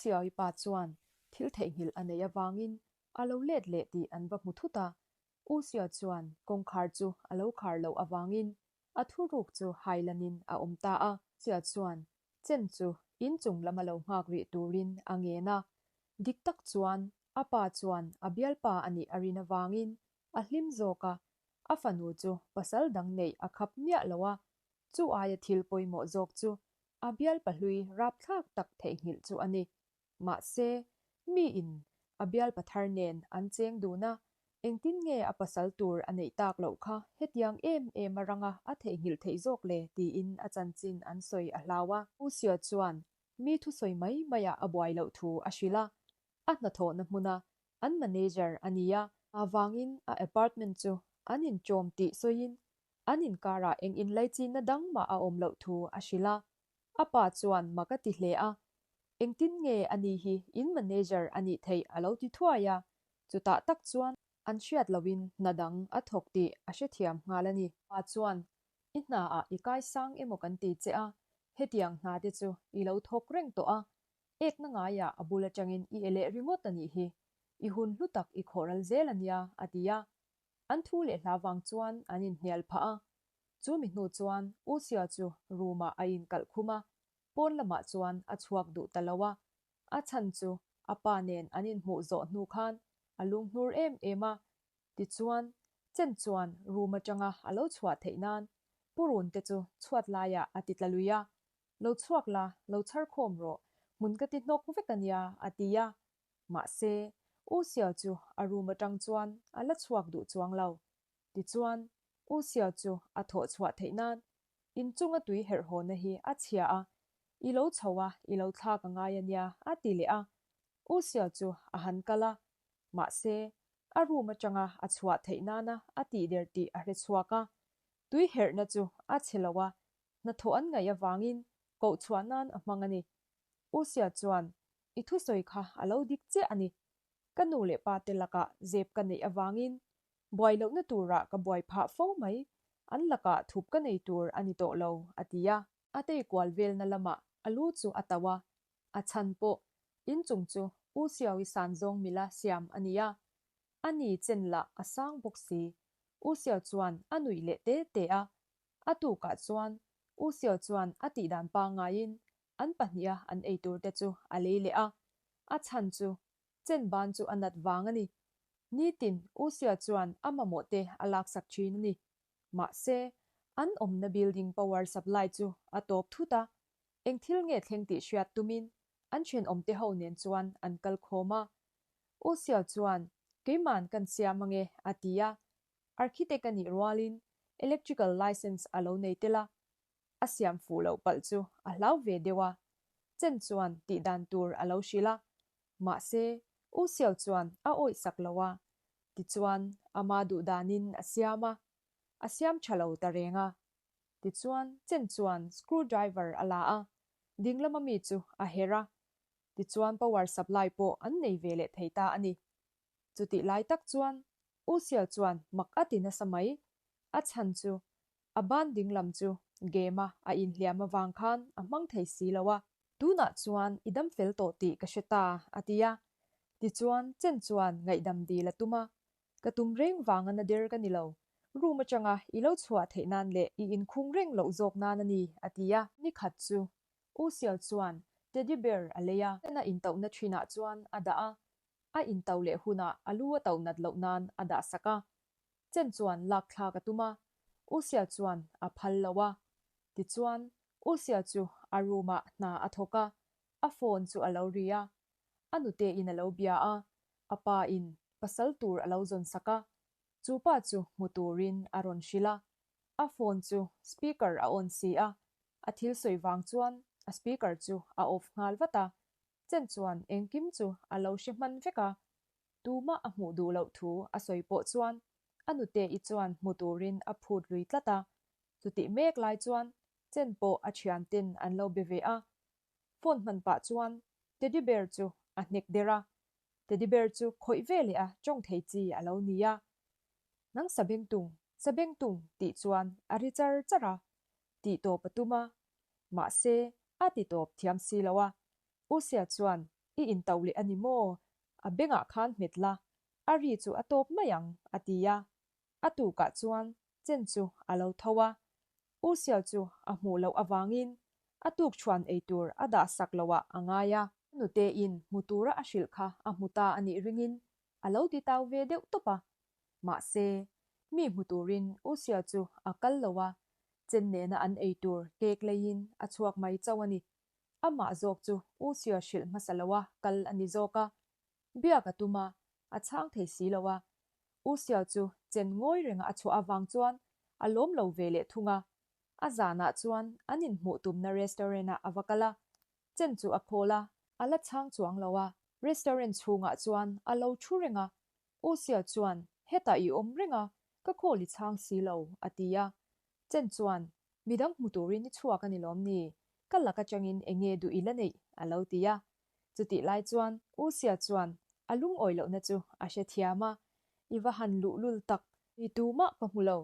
Siawi pa chuan thil theihnghilh a neih avangin a lo let leh tih an va hmu thut a. U Sia chuan kawngkhar chu a lo khar loh avangin a thuruk chu hailanin a awm ta a. Sia chuan Chen chu inchung lama lo nghak rih turin a ngen a. Dik tak chuan a pa chuan a bialpa a nih a rin avangin a hlim zawk a, a fanu chu pasal dang neih a khap miah lo a, chu aia thil pawimawh zawk chu a bialpa hlui rapthlak tak theihnghilh chu a ni. Mahse, miin a bialpa thar nen an cheng dun a, engtin nge a pasal tur a neih tak loh kha hetiang em em a ranga a theihnghilh theih zawk le tiin a chanchin an sawi a hlau a. U Sio chuan mi thusawi mai maiah a buai loh thu a hrilh a, a hnathawhna hmuna an manager a ni a, avangin a apartment chu an inṭawm tih sawiin an inkarah eng inlaichinna dang mah a awm loh thu a hrilh a. A pa chuan mak a ti hle a, Engtin nge a ni hi in manager a nih theih a lo ti thuai a, chutah tak chuan an hriat lohin hna dang a thawk tih a hrethiam nghal a ni. Pa chuan, I hnaah i kaisang emaw kan ti che a, hetiang hna te chu i lo thawk reng tawh a, Ekna ngaiah a bul atangin i e leh ringawt a nih hi, i hun hlu tak i khawhral zel a nia, a ti a. An thu leh hla vang chuan an inhnial phah a. Chu mi hnu chuan U Sia chu room-ah a inkalh khum a, pawn lamah chuan a chhuak duh ta lo a. A chhan chu a pa nen an inhmuh zawh hnu khan a lunghnur em em a. Tichuan, Chen chuan room atanga a lo chhuah theih nan purun te chu chhuat laiah a ti tla lui a. Lo chhuak la, lo chhar khawm rawh, hmun ka ti hnawk vek a nia, a ti a. Mahse, U Xiao chu a room atang chuan a la chhuak duh chuang lo. Tichuan, U Xiao chu a thawh chhuah theih nan inchunga tui herh hawna hi a chhia a, I lo chho a, i lo thlak a ngai a nia, a ti leh a. U Xiao chu a han kal a, mahse, a room atanga a chhuah theih nana a tih der tih a hre chhuak a. Tui herhna chu a chhe lo a, Hnathawh an ngaih avangin koh chhuah nan a hmang a ni. U Sia chuan, I thusawi kha a lo dik chiah a ni. Ka nu leh pa te lakah zep ka neih avangin buai lohna turah ka buai phah fo mai, an lakah thup ka nei tur a ni tawh lo, a ti a. A tei kual velna lamah a lu chu a tauh a, a chhan pawh inchung chu U Siaui san zawng mila siam a ni a, a ni chen lah a sang bawk si. U Sia chuan a nuih leh te te a, A tukah chuan U Sio chuan a tihdan pangaiin an pahniha an eitur te chu a lei leh a, a chhan chu chen ban chu a nat vang a ni. Nitin U Sio chuan a mamawh te a laksak thin a ni. Mahse, an awmna building power supply chu a tawp thut a, eng thil nge thleng tih hriat tumin an thenawmte ho nen chuan an kal khawm a. U Sio chuan, Keiman kan siam ange, a ti a, Architect a nih rualin electrical licence a lo nei tel a, a siam fuh loh palh chu a hlau ve deuh a, Chen chuan tih dan tur a lo hrilh a, mahse U Xiao chuan a awih sak lo a, tichuan ama duh danin a siam a, a siam tha lo ta reng a. Tichuan Chen chuan screw driver a la a, ding lama mi chu a herh a, tichuan power supply pawh an nei ve leh thei ta a ni. Chutih lai tak chuan U Xiao chuan mak a ti nasa mai. A chhan chu a ban dinglam chu game a a inhliam avang khan a hmang thei si lo a. Tunah chuan i dam fel tawh tih ka hre ta, a ti a. Tichuan Chen chuan ngaihdam dil a tum a. Ka tum reng vanga na der ka ni lo. Room atanga i lo chhuah theih nan leh i inkhung reng loh zawk nan a ni, a ti a. Nikhat chu U Xiao chuan teddy bear a lei a. Chen a intauhna thinah chuan a dah a. A intauh leh hunah a lu a tauh nat loh nan a dah sak a. Chen chuan lak thlak a tum a, U Sia chuan a phal lo a. Tichuan, U Sia chu a room ah hna a thawk a, a phone chu a lo ri a. A nute in a lo bia a, a pa in pasal tur a lo zawn sak a, chu pa chu hmu turin a rawn hrilh a. A phone chu speaker a on si a, a thil sawi vang chuan a speaker chu a off nghal vat a. Chen chuan engkim chu a lo hre hman vek a, tumah a hmuh duh loh thu a sawi pawh chuan a nute-i chuan hmu turin a phut lui tlat a. Chutih mek lai chuan Chen pawh a thianten an lo be ve a, phone hman pah chuan teddy bear chu a hnek der a, teddy bear chu khawih ve leh a tawng thei chi a lo ni a. Nang Sabengtung, Sabengtung tih chuan a ri char char a, tih tawp a tum a, mahse a ti tawp thiam si lo a. U Sia chuan I intauh leh a ni maw? A bengah khan hmet la, a ri chu a tawp mai ang, a ti a. A tukah chuan Chen chu a lo tho a, U Sial chu a hmuh loh avangin a tuk chhuan ei tur a dah sak loh ah a ngai a. A nutein hmu tura a hrilh kha a hmu ta a nih ringin a lo ti tau ve deuh tawp a. Mahse, mi hmu turin U Sial chu a kal lo a, Chen nena an ei tur cake leiin a chhuak mai chauh a ni. Amah zawk chu U Sial hrilh hmasa loa kal a ni zawk a, Biak a tum a, a chhang thei si lo a. U Sial chu chen ngawi renga a chhuah avang chuan a lawm lo ve leh thung a. A zanah chuan an inhmuh tumna restaurant-ah a va kal a, chen chu a call a, a la chhang chuang lo a. Restaurant chhungah chuan a lo thu reng a, U Sial chuan, Hetah i awm reng a, ka call i chhang si lo, a ti a. Chen chuan, Midang hmu turin i chhuak a ni lawm ni? Ka lak atangin eng nge duh i la neih? a lo ti a. Chutih lai chuan U Sia chuan a lungawi lohna chu a hrethiam a, I va han luhlul tak, mi tumah ka hmu lo,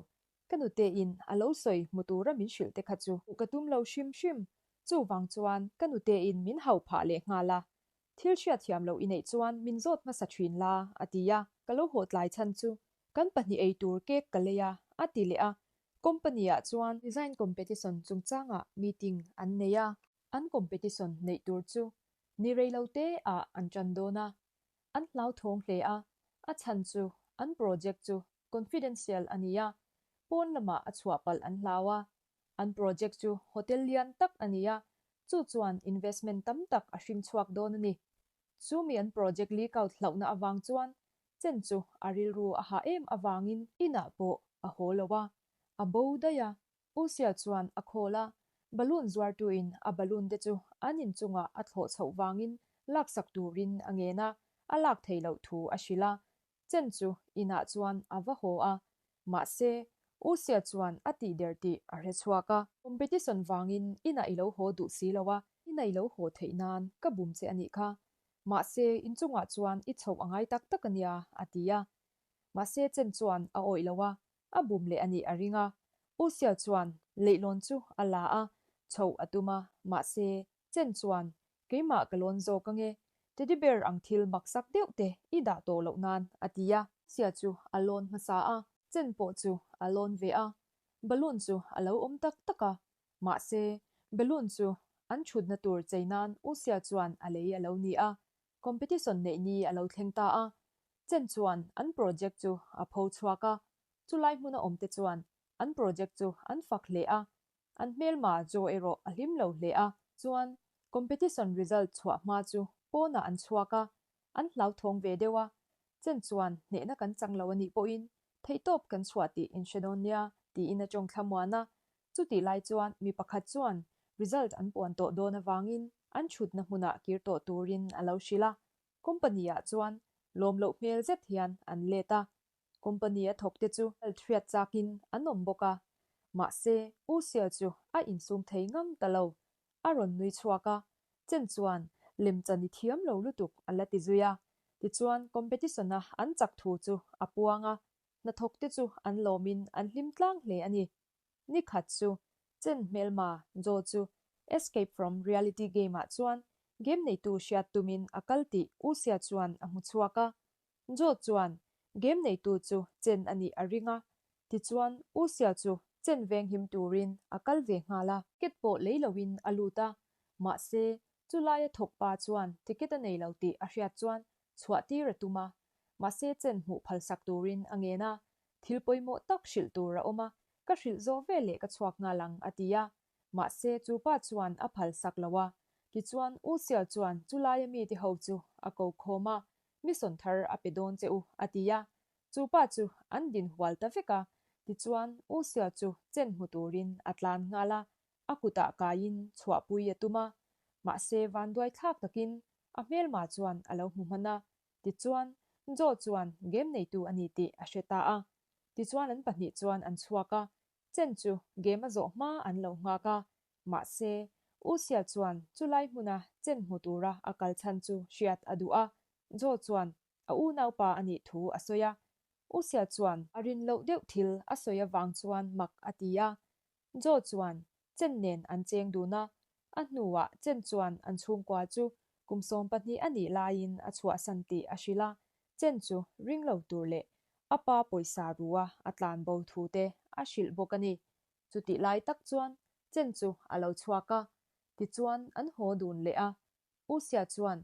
ka nutein a lo sawi hmu tura min hrilh te kha chu ka tum lo hrim hrim, chuvang chuan ka nutein min hau phah leh nghal a, thil hriatthiam loh i neih chuan min zawt hmasa thin la, a ti a. Ka lo haw tlai chhan chu kan pahnih ei tur cake ka lei a, a ti leh a, company-ah chuan design competition chungchangah meeting an nei a. An competition neih tur chu ni rei lo te ah an tan dawn a, an hlauthawng hle a, a chhan chu an project chu confidential a ni a, pawn lamah a chhuah palh an hlau a, an project chu hotel lian tak a ni a, chu chuan investment tam tak a hring chhuak dawn a ni. Chumi an project leak out hlauhna avang chuan chen chu a rilru a hah em avangin inah pawh a haw lo a, a bo daih a. Usia chuan a call a, balloon zuartuin a balloon te chu an inchungah a thlawh chhoh vangin laksak turin a ngen a, a lak theih loh thu a hrilh a. Chen chu inah chuan a va haw a, mahse Usia chuan a tih der tih a hre chhuak a. Competition vangin inah i lo haw duh si lo a, inah i lo haw theih nan ka bum che a nih kha. Mahse inchungah chuan i chhoh a ngai tak tak a nia, a ti a. Mahse Chen chuan a awih lo a, A bum leh a nih a ring a. U Sial chuan leihlawn chu a la a, chhoh a tum a, mahse, Chen chuan, Keimah ka lawn zawk ange, teddy bear ang thil maksak deuh te i dah tawh loh nan, a ti a. Sia chu a lawn hmasa a, Chen pawh chu a lawn ve a, balloon chu a lo awm tak tak a, mahse, balloon chu an thutna tur chei nan U Sia chuan a lei a lo ni a, competition neih ni a lo thleng ta a, Chen chuan an project chu a pho chhuak a, chulai hmuna awmte chuan an project chu an fak hle a, an hmelma Joe erawh a hlim lo hle a. Chuan competition result chhuah hma chu pawnah an chhuak a, an hlauthawng ve deuh a, Chen chuan hnehna kan chang lo a nih pawhin theihtawp kan chhuah tih in hre dawn nia tiin a tawng thlamuan a, chutih lai chuan mi pakhat chuan result an puan tawh dawn avangin an thutna hmunah kir tawh turin a lo hrilh a, Company ah chuan lawm loh hmel zet hian an let a, company a thawk te chu hriat chak in an awm bawk a, mahse U Sial chu a insum thei ngang ta lo, a rawn nui chhuak a, Chen chuan lemchan i thiam lo lutuk a la ti zui a, tichuan competition a an chak thu chu a puang a, hnathawk te chu an lawm in an hlim tlang hle a ni. Ni khat chu Chen hmelma Joe chu Escape from Reality game ah chuan game neitu hriat tumin a kal tih U Sia chuan a hmu chhuak a. Joe chuan game neitu chu Chen a nih a ring a, tichuan U Sia chu Chen venghim turin a kal ve nghal a. Ticket pawh lei loin a lut a, mahse chulaia thawk pa chuan ticket a nei lo tih a hriat chuan chhuah tir a tum a, mahse Chen hmuh phalsak turin a ngen a, Thil pawimawh tak hrilh tur a awm a, ka hrilh zawh veleh ka chhuak nghal ang, a ti a. Mahse, chu pa chuan a phal sak lo a. Tichuan, U Sial chuan chu laia mite ho chu a ko khawm a, Mission thar a pe dawn che u, a ti a. Chu pa chu an din hual ta vek a. Tichuan, U Sial chu chen hmu turin a tlan nghal a, a kutah kaiin chhuahpui a tum a. Mahse, vanduai thlak takin a hmelma chuan a lo hmu hman a, Tichuan, Joe chuan game neitu a ni tih a hre ta a. Tichuan an pahnih chuan an chhuak a, Chen chu game a zawh hma an lo nghak a. Mahse, U Sia chuan chulai hmuna Chen hmu tura a kal chhan chu hriat a duh a. Joe chuan a unaupa a nih thu a sawi a. U Sia chuan a rin loh deuh thil a sawi avang chuan mak a ti a. Joe chuan Chen nen an cheng dun a, a hnuah Chen chuan an chhungkua chu Kum 12 a nih laiin a chhuahsan tih a hrilh a, Chen chu ring lo tur leh a pa pawisa ru-a a tlan bo thu te a hrilh bawk a ni. Chutih lai tak chuan Chen chu a lo chhuak a, tichuan an haw dun leh a. U Sia chuan,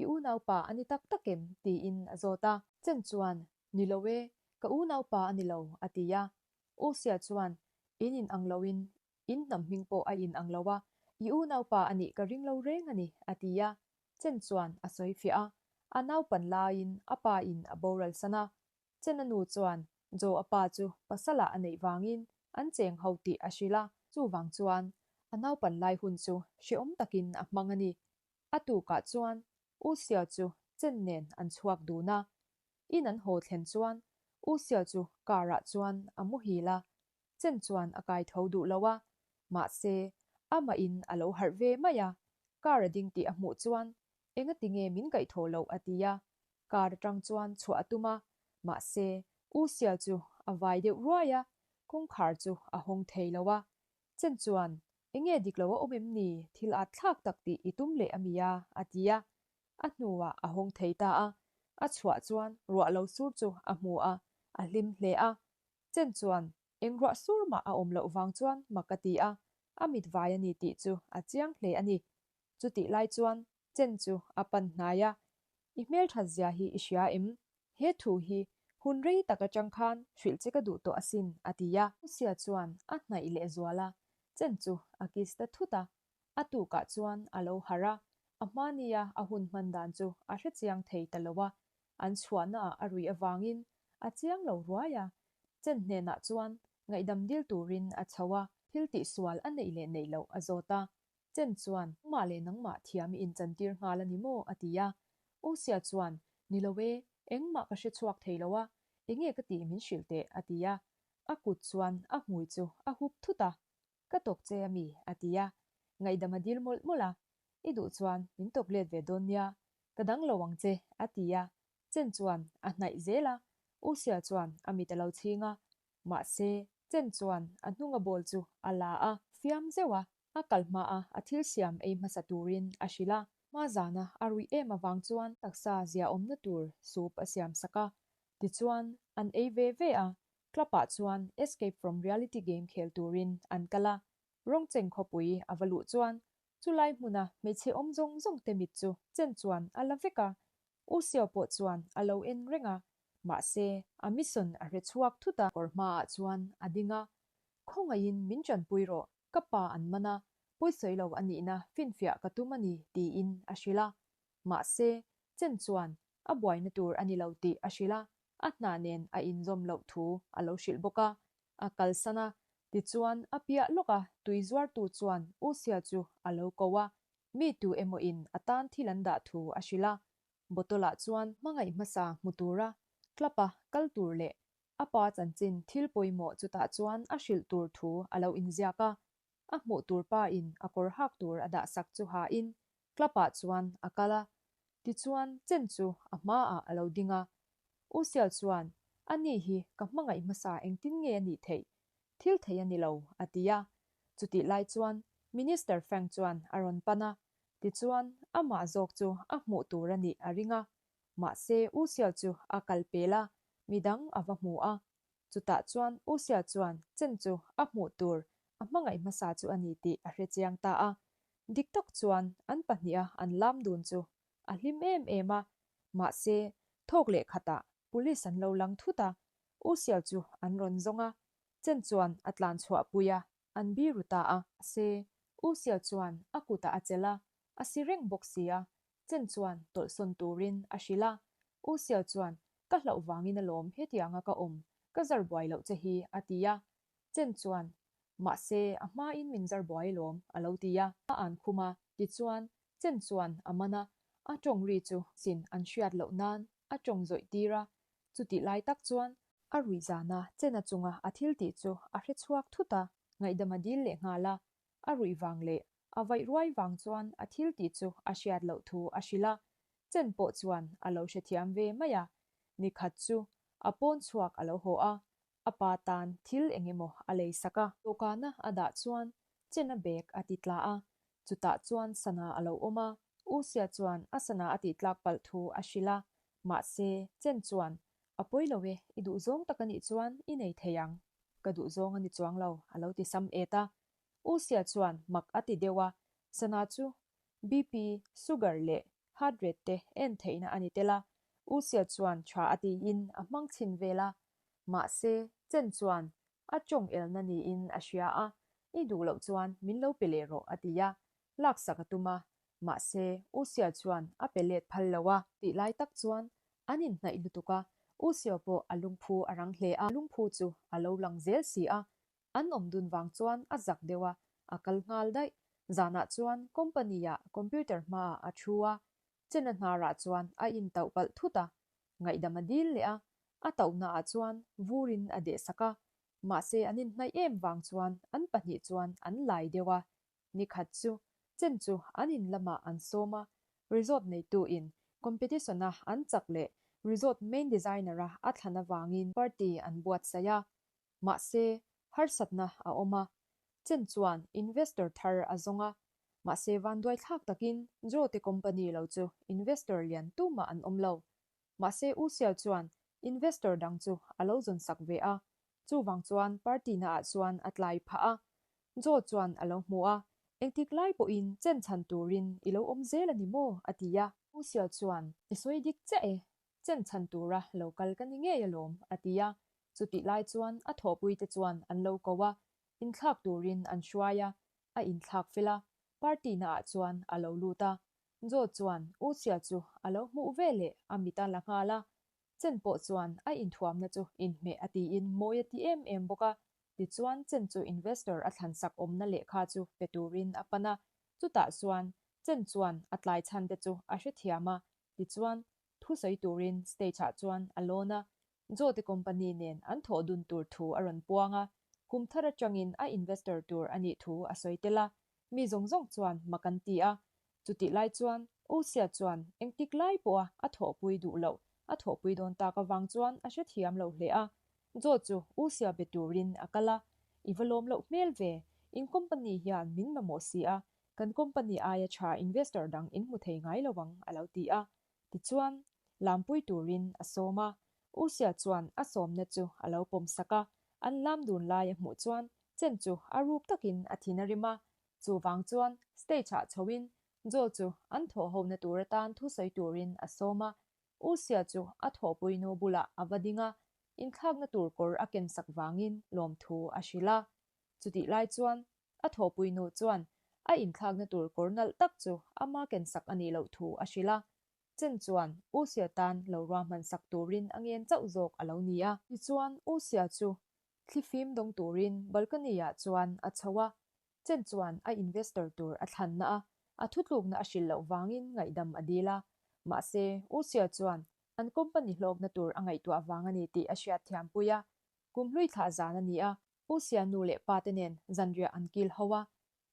I unaupa a ni tak tak em? tiin a zawt a. Chen chuan, Ni lo e, ka unaupa a ni lo, a ti a. U Sia chuan, In in ang loin In hnam hming pawh a in ang lo a, i unaupa a nih ka ring lo reng a ni, a ti a. Chen chuan a sawi fiah a, a naupan laiin a pa in a boral san a. Chen a nu chuan Jo a pa chu pasalah a neih vangin an cheng ho tih a hrilh a, chuvang chuan a naupan lai hun chu hrehawm takin a hmang a ni. A tukah chuan U Sia chu Chen nen an chhuak dun a. In an haw thlen chuan U Sia chu car ah chuan a muhil a, Chen chuan a kai tho duh lo a, mahse, amah in a lo harh ve mai a, car a ding tih a hmuh chuan engati nge min kaih thaw loh a ti a, car atang chuan chhuah a tum a, mahse, U Sial chu a vai deuh ruai a, kawngkhar chu a hawng thei lo a, Chen chuan enge dik lo a awm em ni, thil at thlak tak tih i tum leh a mi a, a ti a, a hnuah a hawng thei ta a, a chhuah chuan ruah lo sur chu a hmu a, a hlim hle a, Chen chuan eng ruah sur mah a awm loh vang chuan mak a ti a, a mit vai a ni tih chu a chiang hle a ni. Chutih lai chuan Chen chu a pan hnai a, I hmelthat zia hi i hria em? He thu hi hun rei tak atang khan hrilh che ka duh tawh asin, a ti a. Sia chuan a hnaih leh zual a, Chen chu a kiss ta thut a. A tukah chuan a lo harh a, a hmania a hun hman dan chu a hrechiang thei ta lo a, An chhuahnaah a ruih avangin a chiang lo ruai a, Chen hnenah chuan ngaihdam dil turin a chho a, thil tihsual a neih leh neih loh a zawt a. Chen chuan, Nangmah leh nangmah thiam i inchantir nghal a ni maw? a ti a. Usia chuan, Ni lo e, engmah ka hre chhuak thei lo a, enge ka tih min hrilh teh, a ti a. A kut chuan a hmui chu a hup thut a, Ka tawk che a mi? a ti a. Ngaihdam a dil mawlh mawlh a, I duh chuan min tawk let ve dawn nia, Ka dang lo ang che, a ti a. Chen chuan a hnaih zel a, U Sia chuan a mit a lo chhing a. Mahse, Chen chuan a hnunga ball chu a la a, fiam zeuh a, a kal hma a a thil siam ei hmasa turin a hrilh a. Hma zana a ruih em avang chuan taksa ziaawmna tur soup a siam sak a. Tichuan, an ei ve ve a, club ah chuan Escape from Reality game khel turin an kal a. Rongcheng khawpui a va luh chuan Chulai hmuna hmeichhe awm zawng zawng te mit chu chen chuan a la vek a, U Seo pawh chuan a lo en reng a, mahse a mission a hre chhuak thut a. Kawr hmaah chuan a ding a, Khawngaihin min tanpui rawh, ka pa an man a, pawisawi lo a nihna finfiah ka tum a ni tiin a hrilh a. Mahse, chen chuan a buaina tur a ni lo tih a hrilh a, a hna nen a inzawm loh thu a lo hrilh bawk a. A kalsan a, tichuan a piah lawk a tui zuartu chuan U Sia chu a lo ko a, mi tu emaw in a tan thil an dah thu a hrilh a. Bottle ah chuan hmangaih hmasa hmu tura club a kal tur leh a pa chanchin thil pawimawh chutah chuan a hrilh tur thu a lo inziak a. A hmuh tur pa in a kawr hak tur a dah sak chu ha in club ah chuan a kal a, tichuan Chen chu a hma ah a lo ding a. U Sial chuan, A ni hi ka hmangaih hmasa engtin nge a nih theih? Thil thei a ni lo, a ti a. Chutih lai chuan Minister Fang chuan a rawn pan a, tichuan amah zawk chu a hmuh tur a nih a ring a. Mahse U Sial chu a kal pel a, midang a va hmu a. Chutah chuan U Sial chuan Chen chu a hmuh tur a hmangaih hmasa chu a ni tih a hre chiang ta a. Dik tak chuan an pahniha an lam dun chu a hlim em em a, mahse thawk leh khatah police an lo lang thut a, U Sial chu an rawn zawng a, Chen chuan a tlan chhuah pui a, an biru ta a. Mahse U Sial chuan a kutah a chelh a, a si reng bawk si a, Chen chuan tawlhsawn turin a hrilh a, U Sial chuan ka hlauh vangin alawm hetianga ka awm, ka zar buai loh che hi a ti a, Chen chuan, Mahse, a hmain min zar buai alawm, a lo ti a. A an khum a, tichuan, Chen chuan a man a, a tawng ri chu sin an hriat loh nan a tawng zawih tir a. Chutih lai tak chuan, a ruih zana Chen a chunga a thil tih chu a hre chhuak thut a, ngaihdam a dil leh nghal a. A ruih vang leh a vaih ruai vang chuan a thil tih chu a hriat loh thu a hrilh a. Chen pawh chuan a lo hrethiam ve mai a. Nikhat chu a pawn chhuak a lo haw a, A pa tan thil eng emaw a lei sak a. Dawhkana a dah chuan Chen a bag a ti tla a, chutah chuan sana a lo awm a. U Sia chuan a sana a tih tlak palh thu a hrilh a, mahse, Chen chuan, A pawi lo e, i duhzawng tak a nih chuan i nei thei ang. Ka duhzawng a ni chuang lo, a lo ti sam et a. U Sia chuan mak a ti deuh a, sana chu BP, sugar leh heart rate te en theihna a ni tel a, U Sia chuan tha a tiin a hmang chhin vel a, mahse, Chen chuan a tawng elna niin a hria a, I duh loh chuan min lo pe leh rawh, a ti a, laksak a tum a, mahse, U Sia chuan a pe let phal lo a. Tih lai tak chuan an inhnaih lutuk a, U Sia pawh a lungphu a rang hle a, lungphu chu a lo lang zel si a, an awm dun vang chuan a zak deuh a, a kal nghal daih. Zanah chuan company-ah computer hmaah a thu a, Chena hnarah chuan a intauh palh thut a, ngaihdam a dil leh a, a tauhnaah chuan vurin a dehsak a, mahse an inhnaih em vang chuan an pahnih chuan an lai deuh a, Nikhat chu Chen chu an in lamah an sawm a, resort neitu in competition a an chak leh resort main designer a a thlan avangin party an buatsaih a, mahse harsatna a awm a, Chen chuan investor thar a zawng a, mahse vanduaithlak takin Joe te company lo chu investor lian tumah an awm lo. Mahse U Sial chuan investor dang chu a lo zawn sak ve a, chuvang chuan party na ah chuan a tlai phah a. Joe chuan a lo hmu a, Engtik lai pawhin chen chhan turin i lo awm zel a ni maw? a ti a. U Sial chuan, I sawi dik chiah e, chen chhan tura lo kal ka ni ngei alawm, a ti a. Chutih lai chuan a thawhpui te chuan an lo ko a, inthlak turin an hruai a, a inthlak fel a, party na ah chuan a lo lut a. Joe chuan U Sia chu a lo hmuh ve leh a mit a la nghal a, Chen pawh chuan a inthuamna chu inhmeh a tiin mawi a ti em em bawk a, tichuan Chen chu investor a thlansak awmna lehkha chu pe turin a pan a, chutah chuan Chen chuan a tlai chhan te chu a hrethiam a, tichuan thusawi turin stage ah chuan a lawn a, Joe te company nen an thawh dun tur thu a rawn puang a, kum thar atangin a investor tur a nih thu a sawi tel a, mi zawng zawng chuan mak an ti a. Chutih lai chuan U Sia chuan engtik lai pawha a thawhpui duh loh a thawhpui dawn tak avang chuan a hrethiam lo hle a. Joe chu U Sia be turin a kal a, I va lawm loh hmel ve, in company hian min mamawh si a, kan company aia tha investor dang in hmu thei ngai lo ang a lo ti a. Tichuan, lampui turin a sawm a. U Sia chuan a sawmna chu a lo pawm sak a, an lam dun lai a hmuh chuan Chen chu a ruk takin a thin a rim a. Chuvang chuan stage ah chhoin Joe chu an thawhhona tur atan thusawi turin a sawm a. U Sia chu a thawhpui nu bulah a va ding a, inthlakna tur kawr a ken sak vangin lawmthu a hrilh a. Chutih lai chuan A thawhpui nu chuan a inthlakna tur kawr nalh tak chu ama ken sak a nih loh thu a hrilh a. Chen chuan U Sia tan lo ruahman sak turin a ngen chauh zawk a lo ni a. Tichuan U Sia chu thlifim dawng turin balcony-ah chuan a chho a. Chen chuan a investor tur a thlanna a, a thutlukna a hrilh loh vangin ngaihdam a dil a. Mahse, U Sia chuan an company hlawkna tur a ngaihtuah vang a ni tih a hriatthiampui a. Kum hlui thlah zan a ni a. U Sia nu leh pa te nen zanriah an kil ho a,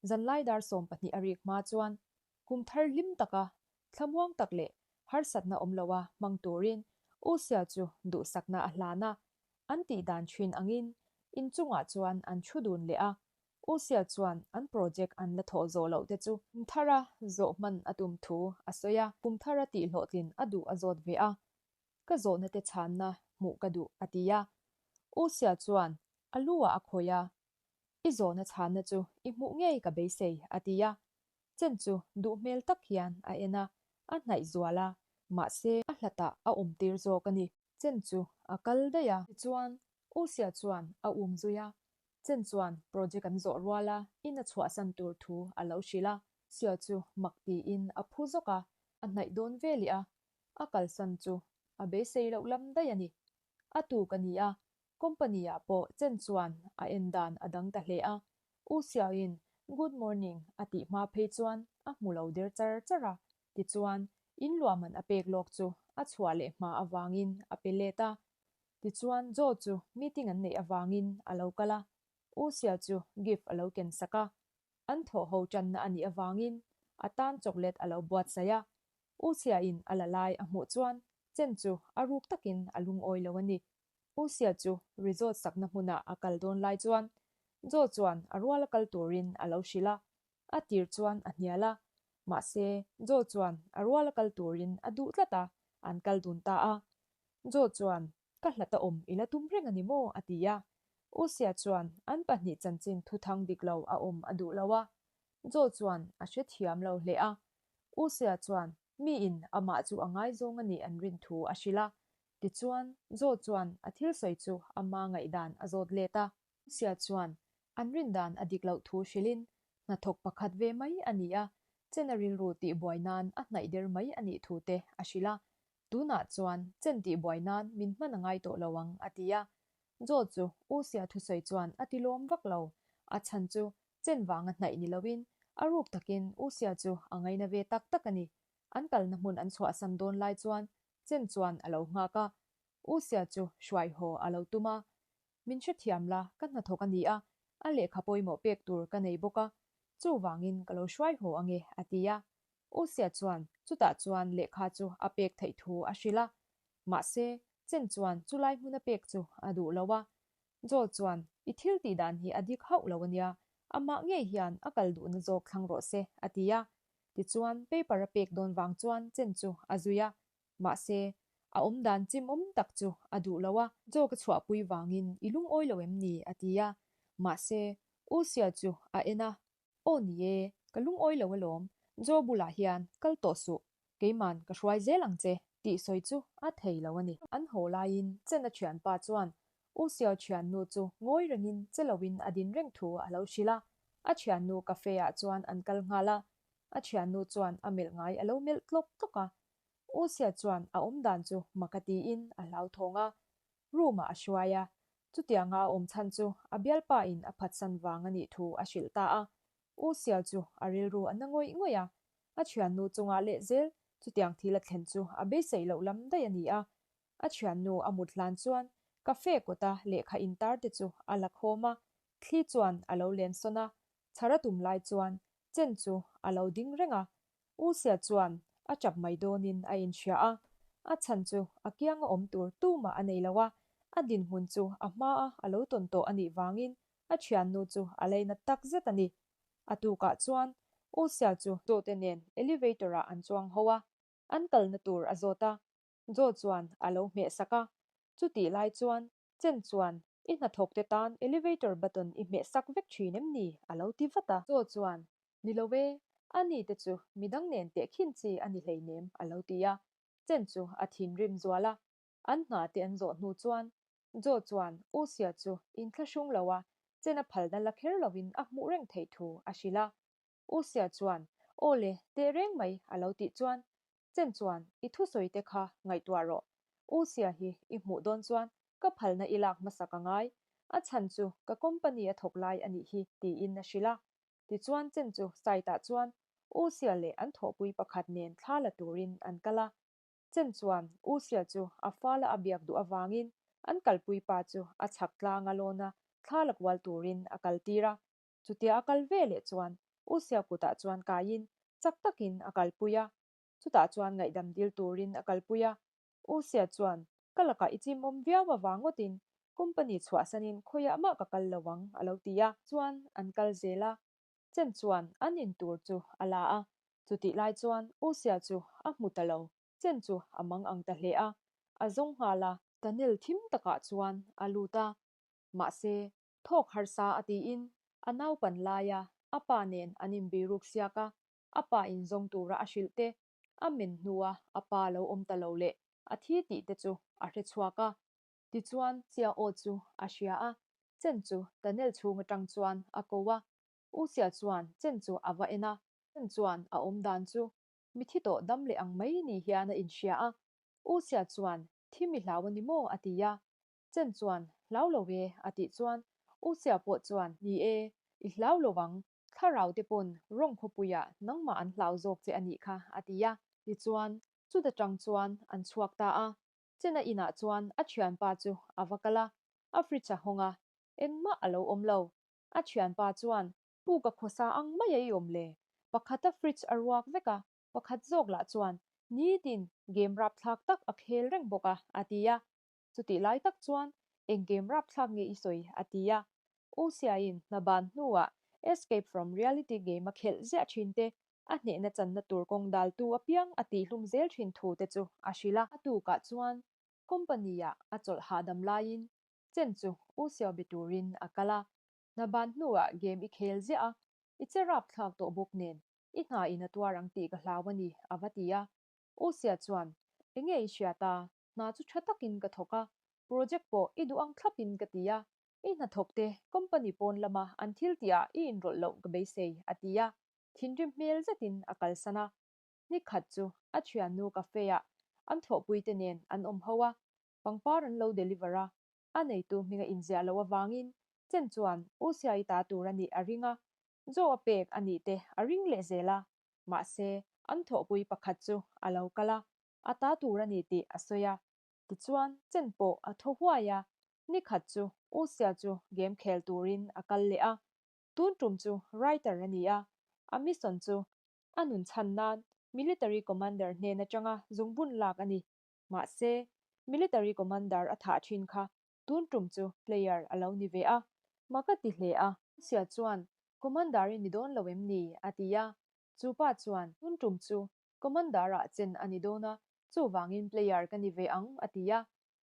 zanlai dar 12 a rik hma chuan kum thar hlim taka thlamuang tak leh harsatna awm loa hmang turin U Sia chu duhsakna a hlan a, an tih dan thin angin inchungah chuan an thu dun leh a, U Sia chuan an project an la thawh zawh loh te chu kum thara zawh hman a tum thu a sawi a, kum thara tih hlawhtlin a duh a zawt ve a, Ka zawhna te chhanna hmuh ka duh, a ti a. U Sia chuan a lu ah a khawih a, I zawhna chhanna chu i hmuh ngei ka beisei, a ti a. Chen chu duh hmel tak hian a en a, a hnaih zual a, mahse a hlatah a awm tir zawk a ni. Chen chu a kal daih a. Tichuan, U Sia chuan a um zui a, Chen chuan project an zawh rual a, in a chhuahsan tur thu a lo hrilh a. Sia chu mak tiin a phu zawk a, a hnaih dawn velih a, A kalsan chu a beisei loh lam daih a ni. A tuk a ni a, company ah pawh chen chuan a en dan a dang ta hle a. U Xiaoin good morning a tih hma phei chuan a hmu lo der char char a, tichuan in luahman a pek lawk chu a chhuah leh hma avangin a pe let a. Tichuan Joe chu meeting an neih avangin a lo kal a, U Xiao chu gift a lo ken sak a. An thawh ho tanna a nih avangin a tan chocolate a lo buatsaih a, U Sia-in a la lai a hmuh chuan Chen chu a ruk takin a lungawi lo a ni. U Sia chu resort sakna hmunah a kal dawn lai chuan Joe chuan a ruala kal turin a lo hrilh a, a tir chuan a hnial a. Mahse, Joe chuan a ruala kal turin a duh tlat a, an kal dun ta a. Joe chuan, Ka hlat a awm i la tum reng a ni maw? a ti a. Usia chuan an pahnih chanchin thuthang dik lo a awm a duh lo a. Joe chuan a hrethiam lo hle a. Usia chuan miin amah chu a ngaizawng a nih an rin thu a hrilh a. Tichuan, Joe chuan a thil sawi chu ama ngaihdan a zawt let a. Usia chuan an rin dan a dik loh thu hrilhin hnathawk pakhat ve mai a ni a, chen a rilru tihbuai nan a hnaih der mai a nih thu te a hrilh a. Tunah chuan chen tihbuai nan min hman a ngai tawh lo ang, a ti a. Joe chu Usia thusawi chuan a ti lawm vak lo. A chhan chu chen vanga hnaih ni loin a ruk takin Usia chu a ngaina ve tak tak a ni. An kalna hmun an chhuahsan dawn lai chuan chen chuan a lo nghak a. Usia chu hruai haw a lo tum a. Min hrethiam la, ka hnathawk a ni a, a lehkha pawimawh pek tur ka nei bawk a, chuvangin ka lo hruai haw ange, a ti a. Usia chuan chutah chuan lehkha chu a pek theih thu a hrilh a, mahse, Chen chuan chulai hmuna pek chu a duh lo a. Joel chuan, I thil tih dan hi a dik hauh lo a nia, amah ngei hian a kal duhna zawk thlang rawh se, a ti a. Tichuan, paper a pek dawn vang chuan Chen chu a zui a, mahse, a awmdan chimawm tak chu a duh lo a. Joe ka chhuahpui vangin i lungawi lo em ni? a ti a, mahse, Usia chu a en a, Aw ni e, ka lungawi lo alawm, Joe bulah hian kal tawh suh, keiman ka hruai zel ang che tih sawi chu a thei lo a ni. An haw laiin Chen-a thianpa chuan U Xiao thiannu chu ngawi rengin che loin a din reng thu a lo hrilh a, a thiannu cafe ah chuan an kal nghal a, a thiannu chuan a melh ngai a lo melh tlawk tlawk a. U Xiao chuan a awmdan chu mak a tiin a hlauthawng a, room ah a hruai a, chutianga a awm chhan chu a bialpa in a phatsan vang a nih thu a hrilh ta a. U Sial chu a rilru a na ngawih ngawih a, a thiannu chungah leh zel chutiang thil a thlen chu a beiseih loh lam daih a ni a. A thiannu a mut hlan chuan cafe kawta lehkha intar te chu a la khawm a, thli chuan a lo len sawn a, chhar a tum lai chuan Chen chu a lo ding reng a, U Sia chuan a chap mai dawnin a inhria a, a chhan chu a kianga awm tur tumah a nei lo a, a dinhmun chu a hmaa a lo tawn tawh a nih vangin a thiannu chu a leina tak zet a ni. A tukah chuan U Sia chu Joe te nen elevator ah an chuang ho a, an kalna tur a zawt a, Joe chuan a lo hmeh sak a, chutih lai chuan Chen chuan, I hnathawk te tan elevator button i hmeh sak vek thin em ni? a lo ti vat a. Joe chuan, Ni lo e, a ni te chu midang nen tehkhin chi a ni hleinem, a lo ti a. Chen chu a thinrim zual a. An hna te an zawh hnu chuan Joe chuan U Sia chu inthlahrung lo a, Chen a phalna la kher lovin a hmuh reng theih thu a hrilh a. U Sia chuan, Aw le, teh reng mai, a lo tih chuan Chen chuan, I thusawi te kha ngaihtuah rawh. U Sia hi i hmuh dawn chuan ka phalna i lak hmasak a ngai. A chhan chu ka company a thawk lai a nih hi, tiin a hrilh a. Tichuan Chen chu site ah chuan U Sia leh an thawhpui pakhat nen thla la turin an kal a. Chen chuan U Sia chu a fala a biak duh avangin an kalpui pa chu a chhak tlanga lawna thla la kual turin a kaltir a. Chutia a kal ve leh chuan U Sia kutah chuan kaiin chak takin a kalpui a. Chutah chuan ngaihdam dil turin a kalpui a. U Sia chuan, Ka lakah i chimawm viau avang ngawtin company chhuahsanin khawiah mah ka kal lo ang, a lo ti a. Chuan an kal zel a. Chen chuan an in tur chu a la a. Chutih lai chuan U Sia chu a hmu ta lo. Chen chu a mang ang ta hle a. A zawng nghal a. Tunnel thim takah chuan a lut a. Mahse, thawk harsa a tiin a naupan laia a pa nen an inbiruk siak a. A pa in zawng tura a hrilh te, a men hnua a pa lo awm ta lo leh a thi tih te chu a hre chhuak a. Tichuan, Sia aw chu a hria a, Chen chu tunnel chhung atang chuan a ko a. U Sia chuan Chen chu a va en a, Chen chuan a awm dan chu mithi tawh dam leh ang mai ni hian a inhria a. U Sia chuan, Thi mi hlau a ni maw? a ti a. Chen chuan, Hlau lo e, a tih chuan U Sia pawh chuan, Ni e, i hlau lo ang, Thlarau te pawn rawng khawpuiah nangmah an hlau zawk che a nih kha, a ti a. Tichuan, chuta tang chuan an chhuak ta a. Chena inah chuan a thianpa chu a va kal a, a fridge a hawng a, engmah a lo awm lo. A thianpa chuan, Pu ka khawsa ang mai a i awm le? Pakhata fridge a ruak vek a, pakhat zawk lah chuan nitin game rapthlak tak a khel reng bawk a, a ti a. Chutih lai tak chuan eng game rapthlak nge i sawi? a ti a. U Siain hna ban hnuah Escape from Reality game a khelh ziah thin te. A hnehna channa tur kawng daltu apiang a tihhlum zel thin thu te chu a hrilh a. A tukah chuan company-ah a chawlh hahdam laiin Chen chu U Xiao be turin a kal a. Hna ban hnuah game i khel ziah a, i che rapthlak tawh bawk nen i hna in a tuar ang tih ka hlau a ni, a va ti a. U Xia chuan, Enge i hriat a, hna chu tha takin ka thawk a, project pawh i duh ang thlapin ka ti a, i hnathawk te company pawn lama an thil tihah i inrawlh loh ka beisei, a ti a, thinrim hmel zetin a kalsan a. Ni khat chu a thiannu cafe-ah an thawhpuite nen an awm ho a, pangpar an lo deliver a, a neitu hminga inziah loh avangin Chen chuan U Siai ta tur a nih a ring a, Joe a pek a nih te a ring leh zel a, mahse an thawhpui pakhat chu a lo kal a, a ta tur a ni tih a sawi a. Tichuan Chen pawh a thaw huai a, ni khat chu U Sia chu game khel turin a kal leh a, tun tum chu writer a ni a, a mission chu a nun chhan nan military commander hnen atanga zungbun lak a ni. Mahse military commander a thah thin kha Tun tum chu player a lo ni ve a, mak a ti hle a. Sia chuan, Commander i ni dawn lo em ni? a ti a. Chu pa chuan, Tun tum chu Commander-ah chen a ni dawn a, chuvangin player ka ni ve ang, a ti a.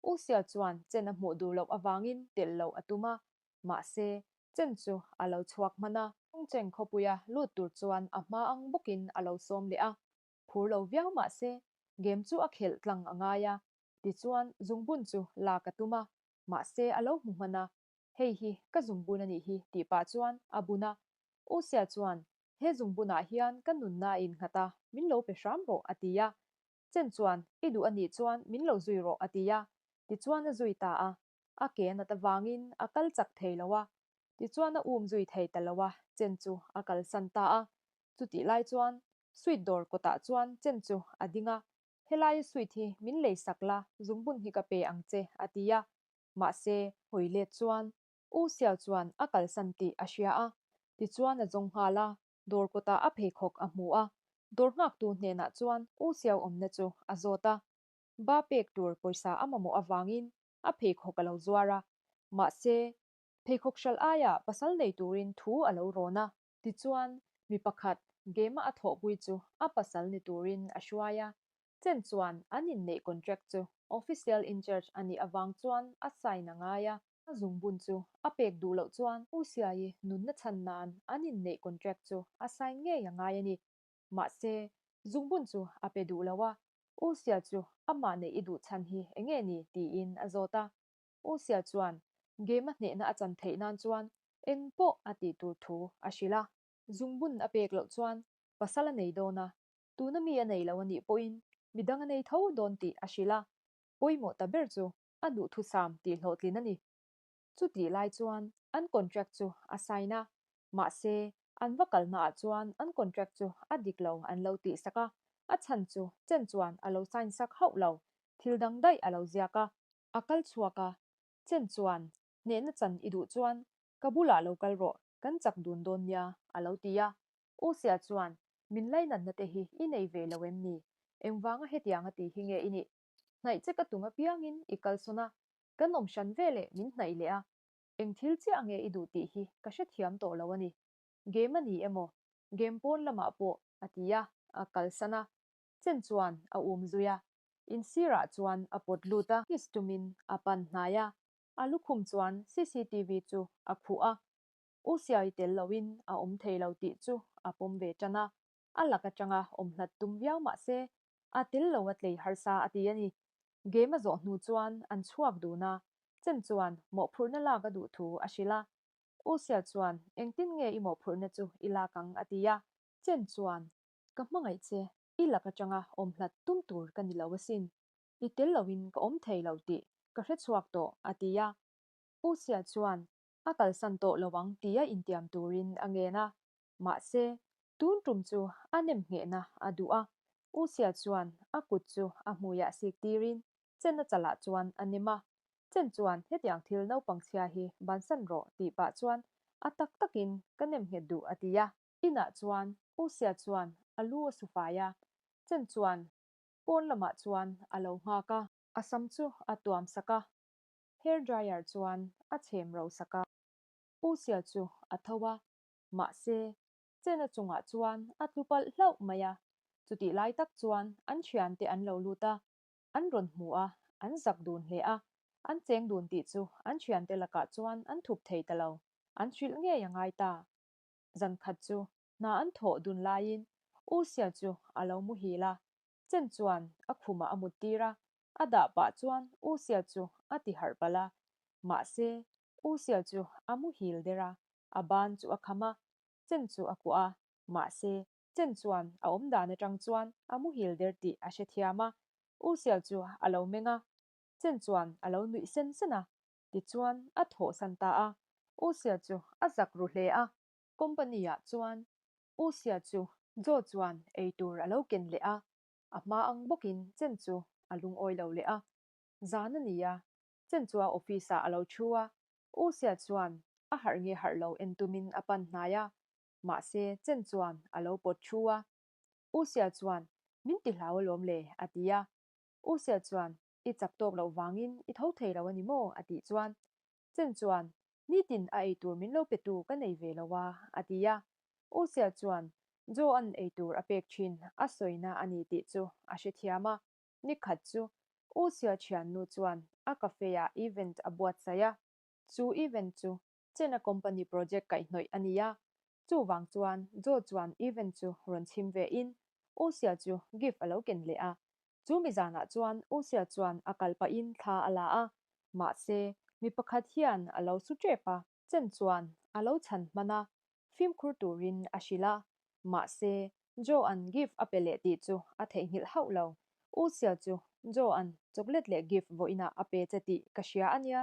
U Sia chuan chen a hmuh duh loh avangin telh loh a tum a. Mahse, chen chu a lo chhuak hman a. Chungcheng khawpuia lut tur chuan a hma ang bawkin a lo sawm leh a. Phur lo viau mahse, game chu a khelh tlang a ngai a. Tichuan, zungbun chu lak a tum a, mahse a lo hmu hman a, Hei hi ka zungbun a nih hi tih pah chuan a bun a. U Sia chuan, He zungbunah hian ka nunna a innghat a, min lo pe hram rawh a ti a. Chen chuan, I duh a nih chuan min lo zui rawh a ti a. Tichuan a zui ta a. A ke a nat avangin a kal chak thei lo a. Tichuan a um zui thei ta lo a, Chen chu a kalsan ta a. Chutih lai chuan sweet dawr kawtah chuan Chen chu a ding a, Helaia sweet hi min lei sak la, zungbun hi ka pe ang che, a ti a. Mahse, hawi let chuan U Sial chuan a kalsan tih a hria a, tichuan a zawng nghal a, dawr kawtah a pheikhawk a hmu a, dawr nghaktu hnenah chuan U Siau awmna chu a zawt a. Ba pek tur pawisa a mamawh avangin a pheikhawk a lo zuar a, mahse, pheikhawk hralh aia pasal nei turin thu a lo rawn a. Tichuan, mi pakhat game-a a thawhpui chu a pasal ni turin a hruai a, Chen chuan an inneih contract chu official in charge a nih avang chuan a sign a ngai a. A zungbun chu a pek duh loh chuan U Siai nunna chhan nan an inneih contract chu a sign ngei a ngai a ni. Mahse, zungbun chu a pe duh lo a, U Sia chu amah neih i duh chhan hi enge ni tiin a zawt a. U Sia chuan game-a hnehna a chan theih nan chuan eng pawh a tih tur thu a hrilh a. Zungbun a pek loh chuan pasal a nei dawn a, tuna mi a nei lo a nih pawhin midang a nei tho dawn tih a hrilh a, pawimawh ta ber chu a duhthusam tih hlawhtlin a ni. Chutih lai chuan an contract chu a sign a, mahse an va kalnaah chuan an contract chu a dik lo an lo tihsak a, a chhan chu chen chuan a lo sign sak hauh lo, thil dang daih a lo ziak a. A kal chhuak a, chen chuan Hnehna chan i duh chuan ka bulah lo kal rawh, kan chak dun dawn nia, a lo ti a. U Sia chuan, Min lainatna te hi i nei ve lo em ni? Engvanga hetianga ti hi nge i nih? Hnaih che ka tum apiangin i kalsawn a, kan awm hran ve leh min hnaih leh a. Eng thil chiah nge i duh tih hi ka hrethiam tawh lo a ni. Game a ni emaw? Game pawn lamah pawh, a ti a, a kalsan a. Chen chuan a um zui a, insirah chuan a pawt lut a. Kiss tumin a pan hnai a, A lukhum chuan cctv chu a khuh a, U Siai tel loin a awm thei lo tih chu a pawm ve tan a, a lak atanga awm hlat tum viau mah se, a tel lo a tlei harsa a ti a ni. Game a zawh hnu chuan an chhuak dun a, Chen chuan mawhphurhna lak a duh thu a hrilh a. U Sia chuan engtin nge i mawhphurhna chu i lak ang a ti a. Chen chuan, Ka hmangaih che, i lak atanga awm hlat tum tur ka ni lo asin. I tel loin ka awm thei lo tih ka hre chhuak tawh, a ti a. U Sia chuan a kalsan tawh lo ang tia intiam turin a ngen a. Mahse, tun tum chu a nem nghehna a duh a. U Sia chuan a kut chu a hmuiah sik tirin Chen a chalah chuan a nem a. Chen chuan hetiang thil naupang chhia hi bansan rawh tih pah chuan a tak takin ka nem nghet duh a ti a. Inah chuan U Sia chuan a lu a su fai a. Chen chuan Pawn lamah chuan a lo nghak a. A sam chu a tuam sak a, hair dryer chuan a chhem ro sak a. U Sia chu a tho a, mahse, Chena chungah chuan a tlu palh hlauh mai a, chutih lai tak chuan an thiante an lo lut a, an rawn hmu a, an zak dun hle a, an cheng dun tih chu an thiante lakah chuan an thup thei ta lo, an hrilh ngei a ngai ta. Zan khat chu hna an thawh dun laiin U Sia chu a lo muhil a, Chen chuan a khumah a mut tir a, a dah pah chuan U Sia chu a ti harh palh a, mahse U Sia chu a muhil der a, a ban chu a kham a, Chen chu a kuah a, mahse Chen chuan a awm dan atang chuan a muhil der tih a hrethiam a, U Sia chu a lo meng a, Chen chuan a lo nuih sen sen a, tichuan a thawhsan ta a, U Sia chu a zak ru hle a. Company-ah chuan U Sia chu Joe chuan ei tur a lo ken leh a, a hma ang bawkin Chen chu a lungawi lo leh a. Zan a ni a, Chen chu a office-ah a lo thu a, U Sia chuan a harh nge harh lo en tumin a pan hnai a, mahse Chen chuan a lo pawt thu a. U Sia chuan, Min ti hlau alawm le, a ti a. U Sia chuan, I chak tawk loh vangin i tho thei lo a ni maw? a tih chuan Chen chuan, Nitin a eitur min lo petu ka nei ve lo a, a ti a. U Sia chuan Joe-a'n eitur a pek thin a sawina a ni tih chu a hrethiam a. Nikhat chu U Sia thiannu chuan a cafe-ah event a buatsaih a. Chu event chu Chena company project kaihhnawih a ni a. Chuvang chuan Joe chuan event chu rawn chhim ve in U Sia chu gift a lo ken leh a. Chu mi zanah chuan U Sia chuan a kal pahin thla a la a, mahse mi pakhat hian a lo su tep a. Chen chuan a lo chhan hman a, fimkhur turin a hrilh a, mahse Joe-a'n gift a pe leh tih chu a theihnghilh hauh lo. U Sia chu Joe-a'n chocolate leh gift vawiinah a pe che tih ka hria a nia,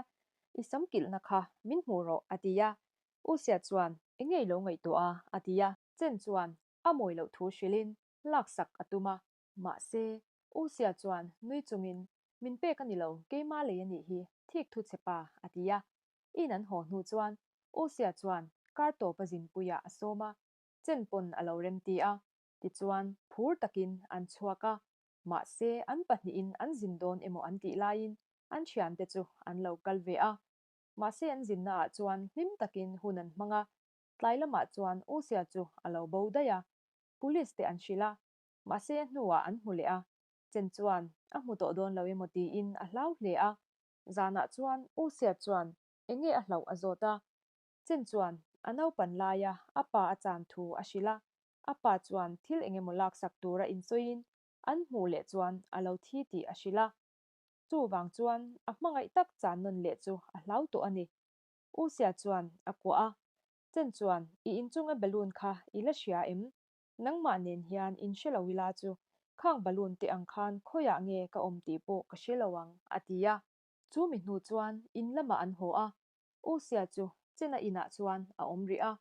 i sam kilhna kha min hmuh rawh a ti a. U Sia chuan eng nge i lo ngaihtuah a? a ti a. Chen chuan a mawi loh thu hrilhin laksak a tum a. Mahse, U Sia chuan nui chungin, Min pek a ni lo, keima lei a nih hi, thik thu che pa, a ti a. In an haw hnu chuan U Sia chuan kar tawp a zinpuiah a sawm a, chen pawn a lo remti a. Tichuan, phur takin an chhuak a. Mahse, an pahnihin an zin dawn emaw an tih laiin an thiante chu an lo kal ve a. Mahse, an zinnaah chuan hlim takin hun an hmang a. Tlai lamah chuan U Sia chu a lo bo daih a. Police te an hrilh a, Mahse a hnuah an hmu leh a, Chen chuan a hmu tawh dawn lo emaw tiin a hlau hle a. Zanah chuan U Sia chuan eng nge a hlauh a zawt a. Chen chuan a naupan laia a pa a chan thu a hrilh a, a pa chuan thil eng emaw laksak tura insawiin an hmuh leh chuan a lo thi tih a hrilh a. Chuvang chuan a hmangaih tak chan nawn leh chu a hlau tawh a ni. U Sia chuan a kuah a, Chen chuan i inchunga balloon kha i la hria em? Nangmah nen hian in hre lo ila chu khang balloon te ang khan khawiah nge ka awm tih pawh ka hre lo ang, a ti a. Chu mi hnu chuan in lamah an haw a, U Sia chu Chena inah chuan a awm rih a.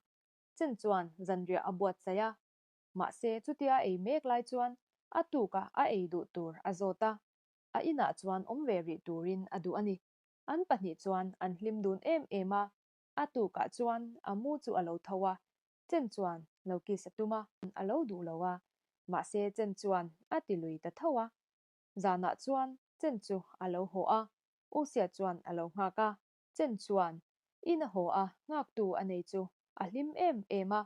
Chen chuan zanriah a buatsaih a, mahse chutia ei mek lai chuan a tuka a ei duh tur a zawt a, a inah chuan awm ve rih turin a duh a ni. An pahnih chuan an hlim dun em em a, a tukah chuan a mu chu a lo tho a, Chen chuan lo kiss a tum a, a lo duh lo a, mahse Chen chuan a ti lui ta tho a. Zanah chuan Chen chu a lo haw a, U Sia chuan a lo nghak a. Chen chuan in a haw a, nghaktu a nei chu a hlim em em a.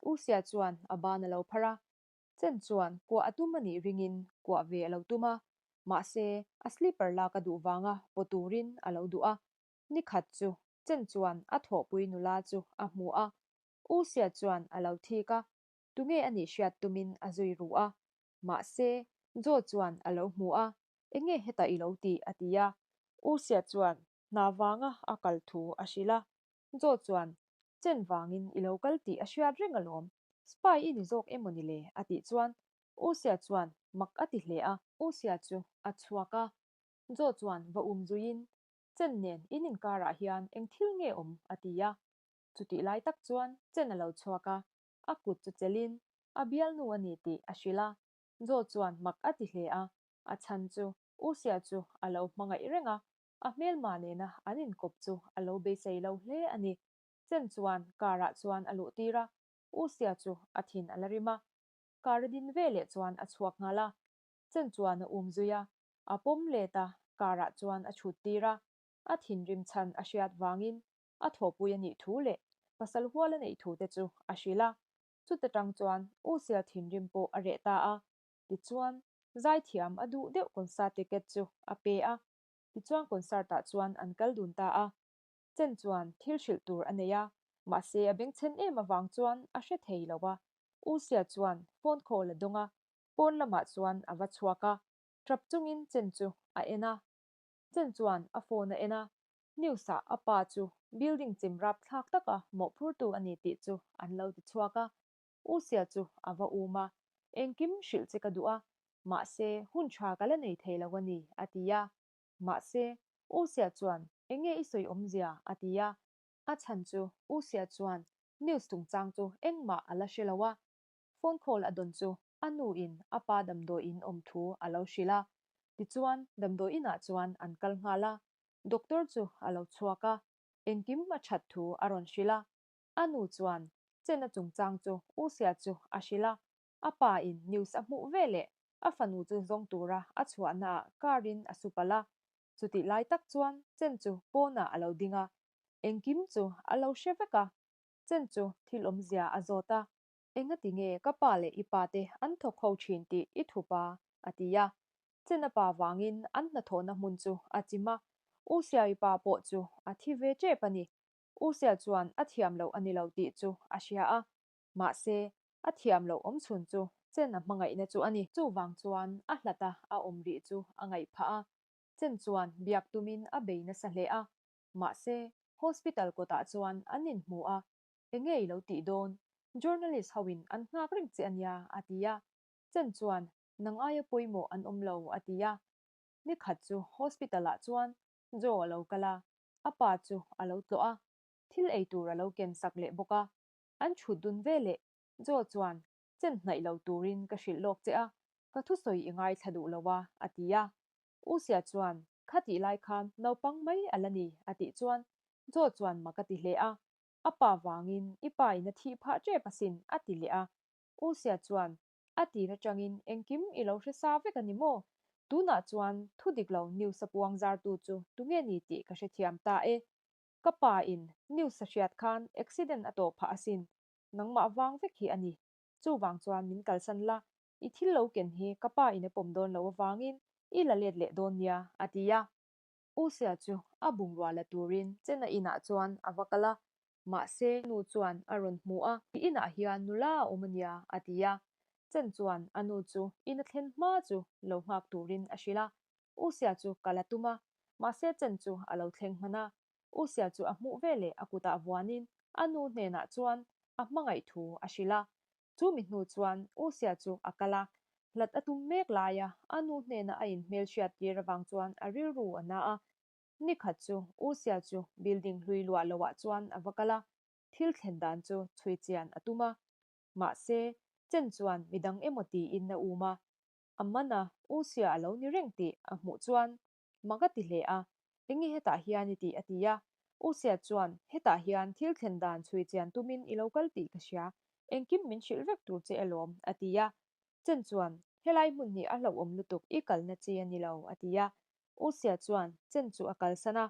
U Sia chuan a ban a lo phar a, Chen chuan kuah a tum a nih ringin kuah ve a lo tum a, mahse a slipper lak a duh vanga paw turin a lo duh a. Nikhat chu Chen chuan a thawhpui nula chu a hmu a, U Sia chuan a lo thik a, tunge a nih hriat tumin a zui ru a. Mahse, Joe chuan a lo hmu a, Enge hetah i lo tih? a ti a. U Sia chuan hna vanga a kal thu a hrilh a. Joe chuan, Chen vangin i lo kal tih a hriat reng alawm, spy i ni zawk emaw ni le? a tih chuan U Sia chuan mak a ti hle a. U Sia chu a chhuak a, Joe chuan va um zuiin Chen nen in inkarah hian eng thil nge awm? a ti a. Chutih lai tak chuan Chen a lo chhuak a, a kut chu chelhin a bialnu a ni tih a hrilh a. Joe chuan mak a ti hle a, a chhan chu U Sia chu a lo hmangaih reng a, a hmelma nena an inkawp chu a lo beisei lo hle a ni. Chen chuan car-ah chuan a luh tir a, U Sia chu a thin a la rim a. Car a din veleh chuan a chhuak nghal a, Chen chuan a um zui a, A pawm let a, car ah chuan a chhut tir a, a thinrim chhan a hriat vangin a thawhpui a nih thu leh pasal hual a neih thu te chu a hrilh a. Chuta tang chuan U Sia thinrim pawh a reh ta a. Tichuan, zaithiam a duh deuh concert ticket chu a pe a. Tichuan concert ah chuan an kal dun ta a. Chen chuan thil hrilh tur a nei a, mahse a bengchhen em avang chuan a hre thei lo a. U Sia chuan phone call a dawng a, pawn lamah chuan a va chhuak a. Tap chungin Chen chu a en a. Chen chuan a phone a en a, News ah a pa chu building chim rap thlak taka mawhphurtu a ni tih chu an lo ti chhuak a. U Sia chu a va um a, Engkim hrilh che ka duh a, mahse hun tha ka la nei thei lo a ni, a ti a. Mahse, U Sia chuan, Enge i sawi awmzia? a ti a. A chhan chu U Sia chuan news chungchang chu engmah a la hre lo a, phone call a dawn chu a nu in a pa damdawi in awm thu a lo hrilh a. Tichuan damdawi inah chuan an kal nghal a, Doctor chu a lo chhuak a, engkim a that thu a rawn hrilh a. A nu chuan Chena chungchang chu U Sia chu a hrilh a, a pa in news a hmuh ve leh a fanu chu zawng tura a chhuahna ah car in a su palh a. Chutih lai tak chuan Chen chu pawnah a lo ding a, engkim chu a lo hre vek a. Chen chu thil awmzia a zawt a, Engati nge ka pa leh i pa te an thawk ho thin tih i thup a? a ti a. Chena pa vangin an hnathawhna hmun chu a chim a, U Siai pa pawh chu a thi ve tep a ni. U Sia chuan a thiam loh a ni lo tih chu a hria a, mahse, a thiam loh awmchhun chu Chen a hmangaihna chu a ni. Chuvang chuan a hlata a awm rih chu a ngaih phah a, Chen chuan biak tumin a bei nasa hle a, mahse, hospital kawtah chuan an inhmu a, Enge i lo tih dawn? Journalist ho in an nghak reng che a nia, a ti a. Chen chuan, Nang aia pawimawh an awm lo, a ti a. Nikhat chu hospital ah chuan Joe a lo kal a, a pa chu a lo tlawh a, thil ei tur a lo ken sak leh bawk a. An chhut dun ve leh Joe chuan, Chen hnaih lo turin ka hrilh lawk che a, ka thusawi i ngaithla duh lo a, a ti a. U Sia chuan, Kha tih lai khan naupang mai a la ni, a tih chuan Joe chuan mak a ti hle a. A pa vangin i pa in a thih phah tep asin, a ti leh a. U Sia chuan, A tir atangin engkim i lo hre sa vek a ni maw? Tunah chuan thu dik lo news a puang zartu chu tunge ni tih ka hrethiam ta e. Ka pa in news a hriat khan accident a tawh phah asin. Nangmah vang vek hi a ni. Chuvang chuan min kalsan la, i thil lo ken hi ka pa in a pawm dawn lo avangin i la let leh dawn nia, a ti a. U Sia chu a bungrua la turin Chena inah chuan a va kal a, mahse nu chuan a rawn hmu a, I inah hian nula a awm a nia, a ti a. Chen chuan a nu chu in a thlen hma chu lo nghak turin a hrilh a. U Sia chu kal a tum a, mahse Chen chu a lo thleng hman a. U Sia chu a hmuh veleh a kutah vuanin a nu hnenah chuan a hmangaih thu a hrilh a. Chu mi hnu chuan U Sia chu a kal a, hlat a tum mek laia a nu hnena a inhmelhriat tir avang chuan a rilru a na a. Ni khat chu U Sia chu building hlui luah loah chuan a va kal a, thil thlen dan chu chhui chian a tum a. Mahse, Chen chuan midang emaw tiin a um a. A man a, U Sia a lo ni reng tih a hmuh chuan Mak a ti hle a, Enge hetah hian i tih? a ti a. U Sia chuan, Hetah hian thil thlen dan chhui chian tumin i lo kal tih ka hria, engkim min hrilh vek tur che alawm, a ti a. Chen chuan, Helai hmun hi a hlauhawm lutuk, i kalna chi a ni lo, a ti a. U Sia chuan Chen chu a kalsan a.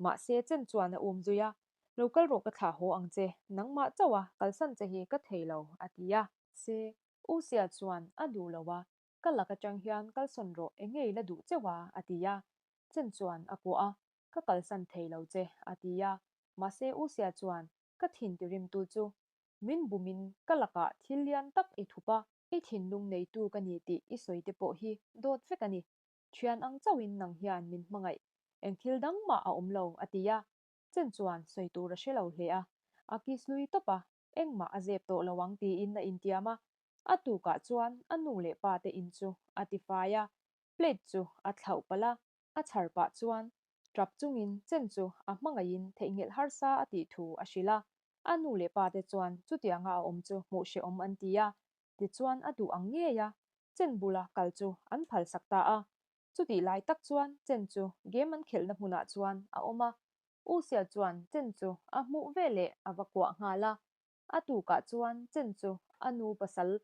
Mahse Chen chuan a um zui a, Lo kal rawh ka thlah haw ang che, nangmah chauh a kalsan che hi ka thei lo, a ti a. Se, U Sia chuan a duh lo a, Ka lak atang hian kalsawn rawh enge i la duh cheuh a? a ti a. Chen chuan a kuah a, Ka kalsan thei lo che, a ti a. Mahse U Sia chuan, Ka thin tirimtu chu min bumin ka lakah thil lian tak i thup a, i thinlung neitu ka ni tih i sawi te pawh hi dawt vek a ni. Thian ang chauhin nang hian min hmangaih, eng thil dang mah a awm lo, a ti a. Chen chuan sawi tur a hre lo hle a, a kiss lui tawp a, engmah a zep tawh lo ang tiin a intiam a. A tukah chuan a nu leh pa te in chu a tifai a, plate chu a thlauh palh a, a chhar pah chuan tap chungin Chen chu a hmangaihin theihnghilh harsa a tih thu a hrilh a. A nu leh pa te chuan chutianga a awm chu hmuh hrehawm an ti a, tichuan a duh ang ngei a, Chen bula kal chu an phalsak ta a. Chutih lai tak chuan Chen chu game an khelhna hmunah chuan a awm a, U Sia chuan Chen chu a hmuh veleh a va kuah nghal a, A tukah chuan Chen chu a nu pasal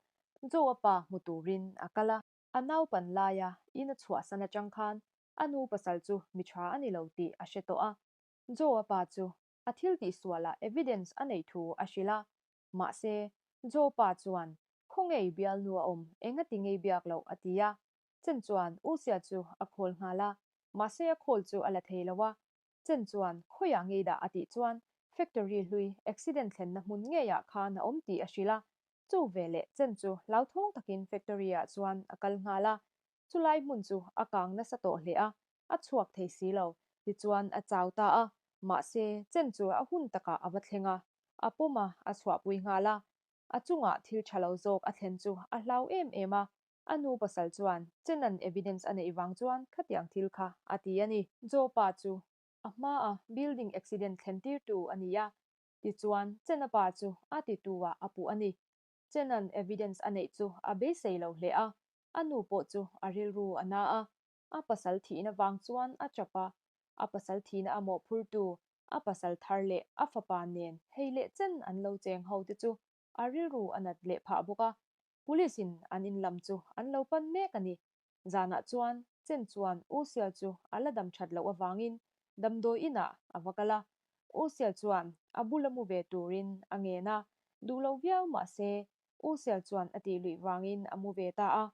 Joe-a pa hmu turin a kal a. A naupan laia in a chhuahsan atang khan a nu pasal chu mi tha a ni lo tih a hre tawh a. Joe-a pa chu a thil tihsualah evidence a neih thu a hrilh a. Mahse, Joe pa chuan, Khawnge i bialnu a awm, engati ngei biak loh? a ti a. Chen chuan U Sia chu a khawl nghal a, mahse a khawl chu a la thei lo a. Chen chuan, Khawiah ngei dah? a tih chuan factory hlui accident thlenna hmun ngeiah khan a awm tih a hrilh a. Chu veleh Chen chu hlauthawng takin factory ah chuan a kal nghal a. Chulai hmun chu a kang nasa tawh hle a, a chhuak thei si lo. Tichuan a chau ta a, mahse Chen chu a hun takah a va thleng a, a pawm a, a chhuahpui nghal a. A chungah thil tha lo zawk a thlen chu a hlau em em a, a nu pasal chuan Chen-a'n evidence a neih vang chuan khatiang thil kha a ti a ni. Joe pa chu a hmaa building accident thlen tirtu a ni a, tichuan Chen-a pa chu a titu-ah a puh a ni. Chen-a'n evidence a neih chu a beisei lo hle a, a nu pawh chu a rilru a na a, a pasal thihna vang chuan a chap a, a pasal thihna a mawhphurtu a pasal thar leh a fapa nen hei leh chen an lo cheng ho te chu a rilru a nat leh phah bawk a, Police in an in lam chu an lo pan mek a ni. Zanah chuan Chen chuan U Sial chu a la dam that loh avangin damdawi inah a va kal a, U Sial chuan a bula mu ve turin a ngen a, duh lo viau mah se U Sial chuan a tih luih vangin a mu ve ta a.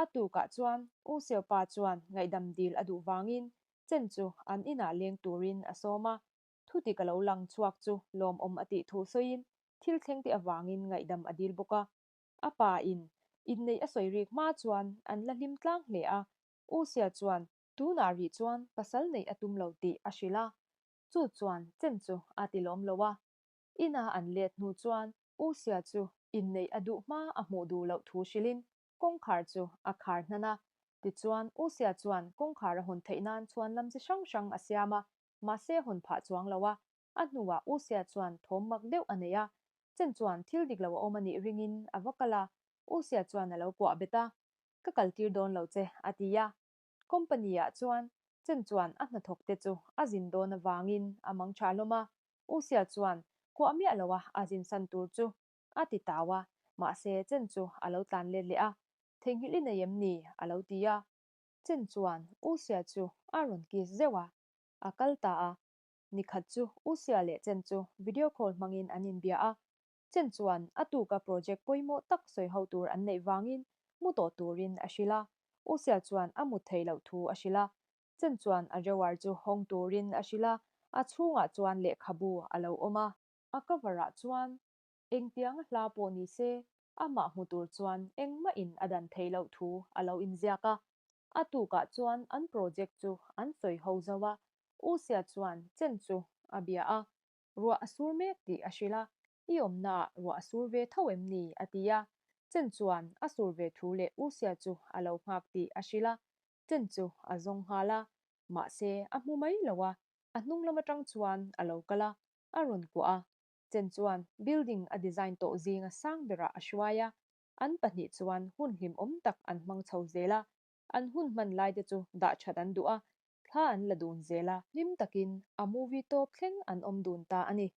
A tukah chuan U Sial pa chuan ngaihdam dil a duh vangin Chen chu an inah leng turin a sawm a, thudik a lo lang chhuak chu lawmawm a tih thu sawiin thil thleng te avangin ngaihdam a dil bawk a. A pa in inneih a sawi rik hma chuan an la hlim tlang hle a, U Sia chuan tunah rih chuan pasal neih a tum lo tih a hrilh a, chu chuan Chen chu a ti lawm lo a. Ina an let hnu chuan U Sia chu inneih a duh hma a hmuh duh loh thu hrilhin kawngkhar chu a khar hnan a. Tichuan U Sia chuan kawngkhar a hawn theih nan chhuan lam chi hrang hrang a siam a, mahse hawn phah chuang lo a. A hnuah U Sia chuan thawm mak deuh a nei a, Chen chuan thil dik lo a awm a nih ringin a va kal a, U Sia chuan a lo kuah bet a, Ka kal tir dawn lo che, a ti a. Company ah chuan Chen chuan a hnathawk te chu a zin dawn avangin a mang tha hlawm a, U Sia chuan kuah miah lo a a zin san tur chu a ti tau a, mahse Chen chu a lo tlan let leh a, Theihnghilh i nei em ni? a lo ti a. Chen chuan U Sia chu a rawn kiss zeuh a, a kal ta a. Nikhat chu U Sia leh Chen chu video call hmangin an inbia a, Chen chuan a tuka project pawimawh tak sawi ho tur an neih vangin mu tawh turin a hrilh a, U Sia chuan a mut theih loh thu a hrilh a. Chen chuan a drawer chu hawng turin a hrilh a, a chhungah chuan lehkhabu a lo awm a. A cover ah chuan engtianga hla pawh ni se amah hmu tur chuan engmah in a dan theih loh thu a lo inziak a. A tukah chuan an project chu an sawi ho zo a, U Sia chuan Chen chu a bia a, Ruah a sur mek tih a hrilh a, I awmnaah ruah a sur ve tho em ni? a ti a. Chen chuan a sur ve thu leh U Sia chu a lo nghak tih a hrilh a, Chen chu a zawng nghal a, mahse a hmu mai lo a, a hnung lam atang chuan a lo kal a, a rawn kuah a. Chen chuan building a design tawh zinga sang berah a hruai a, an chuan hun hlimawm tak an hmang chho zel a, an hun hman lai te chu dah that an duh a, thla an la dun zel a, hlim takin a movie tawp thleng an awm dun ta a ni.